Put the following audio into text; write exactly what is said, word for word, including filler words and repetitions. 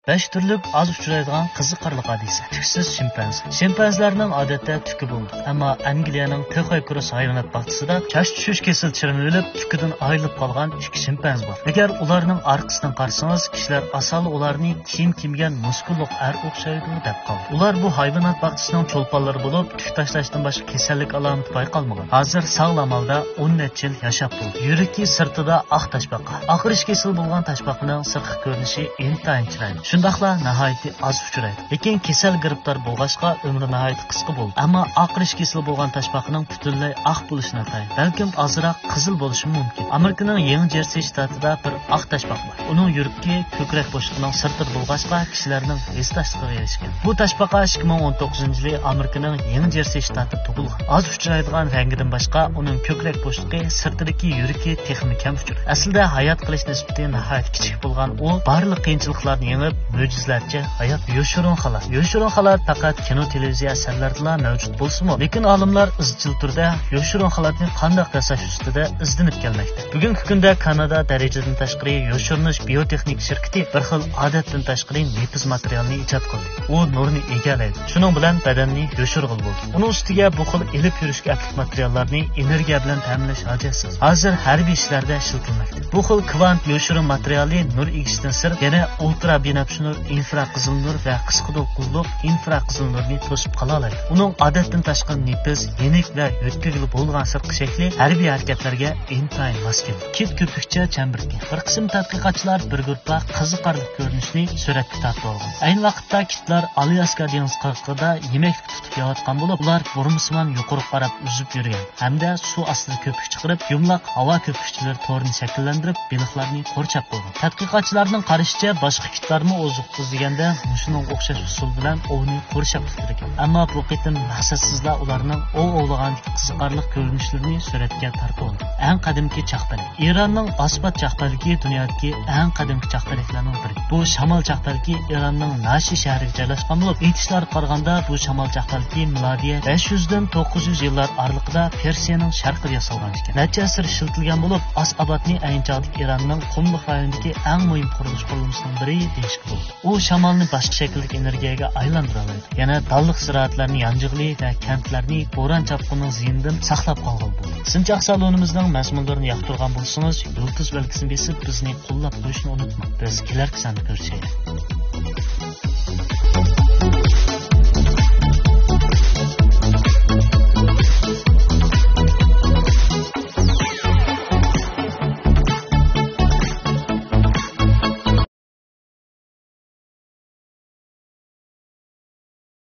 بەش تۈرلۈك ئاز ئۇچرايدىغان قىزىقارلىق ھادىسە. تۈكسىز شىمپەنزە. شىمپەنزىلەرنىڭ ئادەتتە تۈكى بولىدۇ. ئەمما ئەنگلىيەنىڭ تۆخاي كروس ھايۋانات باغچىسىدا چاچ چۈشۈش كېسىلى چىرىمىۋېلىپ، تۈكىدىن ئايرىلىپ قالغان ئىككى شىمپەنزە بار. ئەگەر ئۇلارنىڭ ئارقىسىدىن قارىسىڭىز، كىشىلەر ئاسانلا ئۇلارنى كىيىم كىيمىگەن مۇسكۇللۇق ئەر ئوخشايدۇ دەپ قالدى. ئۇلار بۇ ھايۋانات باغچىسىنىڭ چولپانلىرى بولۇپ، تۈك تاشلاشتىن باشقا كېسەللىك ئالامىتى بايقالمىغان. ھازىر ساغلام ھالدا ئون نەچچە يىل ياشاپ بولدى. يۈرىكى سىرتىدا ئاق تاشپاقا. ئاقىرىش كېسىلى بولغان تاشپاقىنىڭ سىرتقى كۆرۈنۈشى ئىنتايىن چىرايلىق. شۇنداقلا ناھايىتى ئاز ئۇچرايدۇ. لېكىن كېسەل گىرىپتار بولغاچقا ئۆمرى ناھايىتى قىسقا بولدى. ئەمما ئاقىرىش كېسىلى بولغان تاشپاقىنىڭ پۈتۈنلەي ئاق بولۇشى ناتايىن. بەلكىم ئازراق قىزىل بولۇشى مۇمكىن. ئامېرىكىنىڭ يېڭى جېرسى شتاتىدا بىر ئاق تاشپاق بار. ئۇنىڭ يۈرىكى كۆكرەك بوشلۇقىنىڭ سىرتىدا بولغاچقا، كىشىلەرنىڭ ھېسداشلىقىغا ئېرىشكەن. بۇ تاشپاقا ئىككى مىڭ ئون توققۇزىنچى يىلى ئامېرىكىنىڭ يېڭى جېرسى شتاتىدا تۇغۇلغان. ئاز ئۇچرايدىغان رەڭگىدىن باشقا، ئۇنىڭ كۆكرەك بوشلۇقى، سىرتىدىكى يۈرىكى تېخىمۇ كەم ئۇچرايدۇ. ئەسلىدە ھايات قېلىش نىسبىتى ناھايىتى كىچىك بولغان ئۇ بارلىق قىيىنچىلىقلارنى يېڭىپ، مۆجىزىلەرچە ھايات. يوشۇرۇن خالات. يوشۇرۇن خالات پەقەت كىنو، تېلېۋىزىيە ئەسەرلەردىلا مەۋجۇت بولسىمۇ، لېكىن ئالىملار ئىزچىل تۈردە يوشۇرۇن خالاتنى قانداق ياساش ئۈستىدە ئىزدىنىپ كەلمەكتە. بۈگۈنكى كۈندە كانادا دەرىجىدىن تاشقىرى يوشۇرۇنۇش بىيوتېخنىكا شىركىتى بىر خىل ئادەتتىن تاشقىرى نېپىز ماتېرىيالنى ئىجاد قىلدى. ئۇ نۇرنى ئىگىلەيدۇ. شۇنىڭ بىلەن بەدەننى يوشۇرغىلى بولىدۇ. ئۇنىڭ ئۈستىگە بۇ خىل ئېلىپ يۈرۈشكە ئەپلىك ماتېرىياللارنى ئېنېرگىيە بىلەن تەمىنلەش ھاجەتسىز. ھازىر ھەربىي ئىشلاردا ئىشلىتىلمەكتە. بۇ خىل كۋانت يوشۇرۇن ماتېرىيالى نۇر ئېگىشتىن سىرت يەنە ئۇلترا بىنەپشە نۇر، ئىنفرا قىزىل نۇر ۋە قىسقا دولقۇنلۇق ئىنفرا قىزىل نۇرنى توسۇپ قالالايدۇ. ئۇنىڭ ئادەتتىن تاشقىرى نېپىز، يېنىك ۋە يۆتكىگىلى بولىدىغان سىرتقى شەكلى ھەربىي ھەرىكەتلەرگە ئىنتايىن ماس كېلىدۇ. كىت كۆپۈكچە چەمبىرىكى. بىر قىسىم تەتقىقاتچىلار بىر گۇرۇپپا قىزىقارلىق كۆرۈنۈشنى سۈرەتكە تارتىۋالغان. ئەينى ۋاقىتتا كىتلار ئالياسكا دېڭىز قىرغىقىدا يېمەكلىك تۇتۇپ يەۋاتقان بولۇپ، ئۇلار بۇرمىسىمان يۇقىرىغا قاراپ ئۈزۈپ يۈرگەن ھەمدە سۇ ئاستىدا كۆپۈك چىقىرىپ، يۇمىلاق ھاۋا كۆپۈكچىلىرى تورىنى شەكىللەندۈرۈپ، بېلىقلارنى قورشاپ قويغان. تەتقىقاتچىلارنىڭ قارىشىچە، باشقا كىتلارمۇ ئوزۇق ئىزدىگەندە مۇشۇنىڭغا ئوخشاش ئۇسۇل بىلەن ئوۋنى قورشاپ تۇتىدىكەن. ئەمما بۇ قېتىم مەقسەتسىزلا ئۇلارنىڭ ئوۋ ئوۋلىغاندىكى قىزىقارلىق كۆرۈنۈشلىرىنى سۈرەتكە تارتىۋالدى. ئەڭ قەدىمكى چاقپەلەك. ئىراننىڭ ئاسپات چاقپەلىكى دۇنيادىكى ئەڭ قەدىمكى چاقپەلەكلەرنىڭ بىرى. بۇ شامال چاقپەلىكى ئىراننىڭ ناشى شەھىرىگە جايلاشقان بولۇپ، ئېيتىشلارغا قارىغاندا، بۇ شامال چاقپەلىكى مىلادىيە بەش يۈزدىن توققۇز يۈز يىللار ئارىلىقىدا پېرسىيەنىڭ شەرقىدە ياسالغان ئىكەن. نەچچە ئەسىر ئىشلىتىلگەن بولۇپ، ئاسئابادنى ئەينى چاغدىكى ئىراننىڭ قۇملۇق رايونىدىكى ئەڭ مۇھىم قۇرۇلۇش قۇرۇلمىسىنىڭ بىرى دېيىشكە بولىدۇ. ئۇ شامالنى باشقا شەكىلدىكى ئېنېرگىيەگە ئايلاندۇرالايدۇ. يەنە دانلىق زىرائەتلەرنى يانجىغىلى ۋە كەنتلەرنى بوران-چاپقۇننىڭ زىيىنىدىن ساقلاپ قالغىلى بولىدۇ. سىنچاق سالونىمىزنىڭ مەزمۇنلىرىنى ياقتۇرغان بولسىڭىز، يۇلتۇز بەلگىسىنى بېسىپ، بىزنى قوللاپ قويۇشنى ئۇنتۇماڭ. بىز كېلەركى ساندا كۆرۈشەيلى.